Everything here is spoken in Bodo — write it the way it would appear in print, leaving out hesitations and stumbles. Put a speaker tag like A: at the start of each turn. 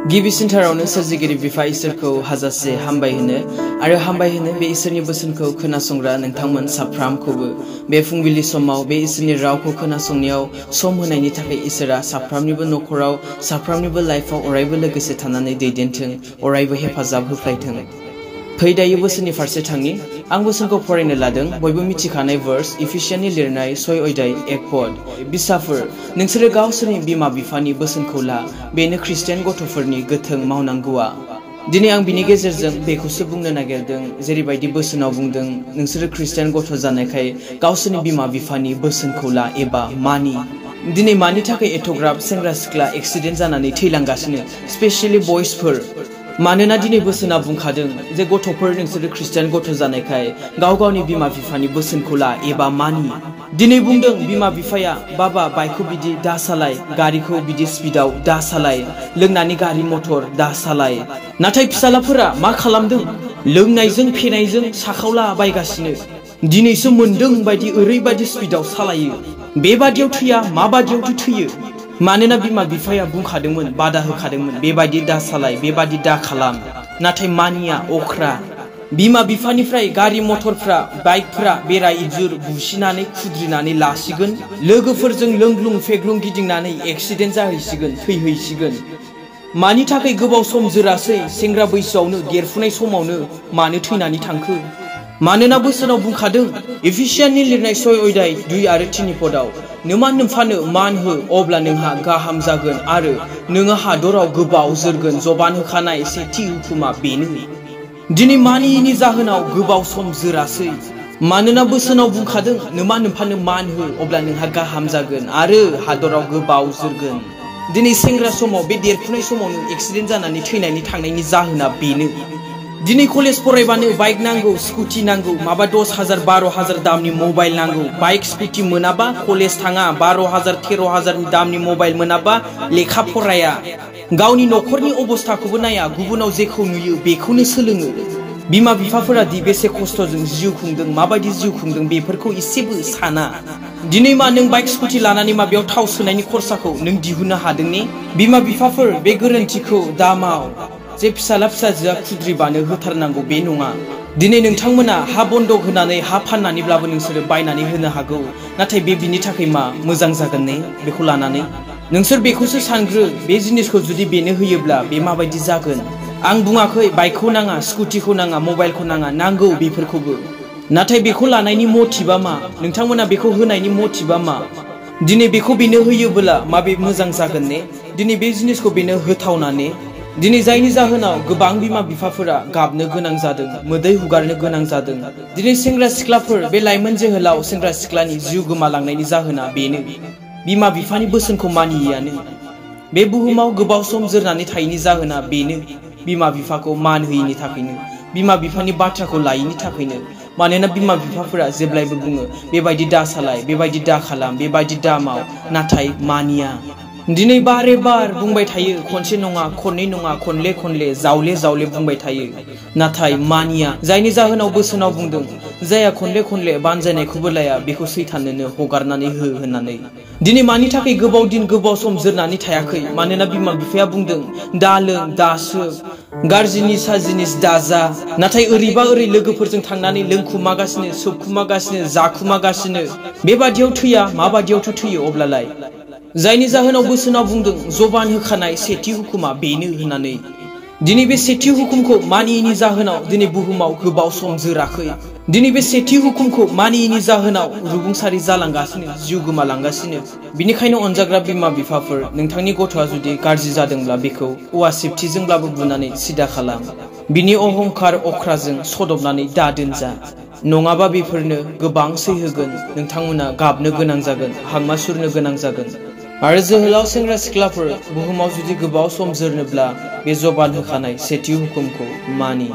A: गिबिसिनथारावनो सोरजिगिरि बिफा इसोरखौ हाजासे हामबाय होनो आरो हामबाय होनो बे इसोरनि बोसोनखौ खोनासंग्रा नोंथांमोन साफ्रामखौबो बे फुंबिलि समाव बे इसोरनि रावखौ खोनासंनायाव सम होनायनि थाखाय इसोरा साफ्रामनिबो नखराव साफ्रामनिबो लाइफआव अरायबो लोगोसे थानानै दैदेनथों अरायबो हेफाजाब होफ्लायथों। फै दायो बोसोननि फारसे थाङि आं बोसोनखौ फरायनो लादों बयबो मिथिखानाय वर्स इफिसियाननि लिरनाय 6 अध्याय 1 पद बिसाफोर नोंसोरो गावसोरनि बिमा बिफानि बोसोनखौ ला बेनो ख्रिस्टियान गथ'फोरनि गोथों मावनांगौआ। दिनै आं बिनि गेजेरजों बेखौसो बुंनो नागिरदों जेरैबायदि बोसोनाव बुंदों नोंसोरो ख्रिस्टियान गथ' जानायखाय गावसोरनि बिमा बिफानि बोसोनखौ ला एबा मानि। दिनै मानि थाखाय एथ'ग्राब सेंग्रा सिख्ला एक्सिडेन्ट जानानै थैलांगासिनो स्पेशली बयसफोर मानोना दिनै बोसोना बुंखादों जे गथ'फोर नोंसोरो ख्रिस्टियान गथ' जानायखाय गाव गावनि बिमा बिफानि बोसोनखौ ला एबा मानि। दिनै बुंदों बिमा बिफाया बाबा बाइकखौ बिदि दा सालाय गारिखौ बिदि स्पिडाव दा सालाय लोंनानै गारि मटर दा सालाय नाथाय फिसालाफोरा मा खालामदों लोंनायजों फेनायजों साखावला बायगासिनो दिनैसो मोनदों बायदि ओरैबायदि स्पिडाव सालायो बेबादियाव थैया माबादियावथो थैयो मानोना बिमा बिफाया बुंखादोंमोन बादा होखादोंमोन बेबादि दा सालाय बेबादि दा खालाम नाथाय मानिया अख्रा बिमा बिफानिफ्राय गारि मटरफ्रा बाइकफ्रा बेरा इजुर बुसिनानै खुद्रिनानै लासिगोन लोगोफोरजों लोंग्लुं फेग्लुं गिदिंनानै एक्सिडेन्ट जाहैसिगोन थैहैसिगोन मानि थाखाय गोबाव सम जोरासै सेंग्रा बैसोआवनो देरफुनाय समावनो मानो थैनानै थांखो मानोना बोसोनाव बुंखादों इफिसियाननि लिरनाय 6 अध्याय 2 आरो 3 पदाव नोमा नोम्फानो मान हो अब्ला नोंहा गाहाम जागोन आरो नोङो हादराव गोबाव जोरगोन जबान होखानाय सेथि हुकुमा बेनो। दिनै मानियैनि जाहोनाव गोबाव सम जोरासै मानोना बोसोनाव बुंखादों नोमा नोम्फानो मान हो अब्ला नोंहा गाहाम जागोन आरो हादराव गोबाव जोरगोन। दिनै सेंग्रा समाव बे देरफुनाय समावनो एक्सिडेन्ट जानानै थैनायनि थांनायनि जाहोना बेनो। दिनै कलेज फरायबानो बाइक नांगौ स्कुटि नांगौ माबा 10,000 12,000 दामनि मबाइल नांगौ बाइक स्कुटि मोनाबा कलेज थाङा 12,000 13,000 दामनि मबाइल मोनाबा लेखा फराया गावनि नखरनि अबस्थाखौबो नाया गुबुनाव जेखौ नुयो बेखौनो सोलोङो। बिमा बिफाफोरा दि बेसे खस्थजों जिउ खुंदों माबायदि जिउ खुंदों बेफोरखौ एसेबो साना। दिनै मा नों बाइक स्कुटि लानानै माबायाव थाव सोनायनि खरसाखौ नों दिहुननो हादों ने? बिमा बिफाफोर बे गोरोन्थिखौ दामाव जे फिसाला फिसाजोआ खुद्रिबानो होथारनांगौ बे नङा। दिनै नोंथांमोना हा बन्दक होनानै हा फाननानैब्लाबो नोंसोरो बायनानै होनो हागौ नाथाय बे बिनि थाखाय मा मोजां जागोन ने बेखौ लानानै नोंसोर बेखौसो सानग्रो बे जिनिसखौ जुदि बेनो होयोब्ला बे माबायदि जागोन। आं बुङाखै बाइकखौ नाङा स्कुटिखौ नाङा मबाइलखौ नाङा नांगौ बेफोरखौबो नाथाय बेखौ लानायनि मटिभा मा नोंथांमोना बेखौ होनायनि मटिभा मा दिनै बेखौ बेनो होयोब्ला माबे मोजां जागोन ने दिनै बे जिनिसखौ बेनो होथावना ने दिनै जायनि जाहोनाव गोबां बिमा बिफाफोरा गाबनो गोनां जादों मोदै हुगारनो गोनां जादों। दिनै सेंग्रा सिख्लाफोर बे लाइमोन जोहोलाव सेंग्रा सिख्लानि जिउ गोमालांनायनि जाहोना बेनो बिमा बिफानि बोसोनखौ मानियैयानो। बे बुहुमाव गोबाव सम जोरनानै थायैनि जाहोना बेनो बिमा बिफाखौ मान होयैनि थाखायनो बिमा बिफानि बाथ्राखौ लायैनि थाखायनो मानोना बिमा बिफाफोरा जेब्लायबो बुङो बेबायदि दा सालाय बेबायदि दा खालाम बेबायदि दा माव नाथाय मानिया। दिनै बारे बार बुंबाय थायो खनसे नङा खननै नङा खनले खनले जावले जावले बुंबाय थायो नाथाय मानिया जायनि जाहोनाव बोसोनाव बुंदों जाया खनले खनले बानजायनायखौबो लाया बेखौ सैताननो हगारनानै हो होननानै। दिनै मानि थाखाय गोबाव दिन गोबाव सम जोरनानै थायाखै मानोना बिमा बिफाया बुंदों दा लों दा सोब गाज्रि निसा जिनिस दाजा नाथाय ओरैबा ओरै लोगोफोरजों थांनानै लोंखुमागासिनो सोबखुमागासिनो जाखुमागासिनो बेबादियाव थैया माबादियावथो थैयो अब्लालाय जायनि जाहोनाव बोसोनाव बुंदों जबान होखानाय सेथि हुकुमा बेनो होननानै। दिनै बे सेथि हुकुमखौ मानियैनि जाहोनाव दिनै बुहुमाव गोबाव सम जोराखै दिनै बे सेथि हुकुमखौ मानियैनि जाहोनाव रुबुंसारि जालांगासिनो जिउ गोमालांगासिनो। बिनिखायनो अनजाग्रा बिमा बिफाफोर नोंथांनि गथ'आ जुदि गाज्रि जादोंब्ला बेखौ औवा सिफटिजोंब्लाबो बुनानै सिदा खालाम बिनि अहंकार अख्राजों सदबनानै दा दोनजा नङाबा बेफोरनो गोबां सैहोगोन नोंथांमोना गाबनो गोनां जागोन हांमा सुरनो गोनां जागोन। आरो जोहोलाव सेंग्रा सिख्लाफोर बुहुमाव जुदि गोबाव सम जोरनोब्ला बे जबान होखानाय सेथि हुकुमखौ मानि।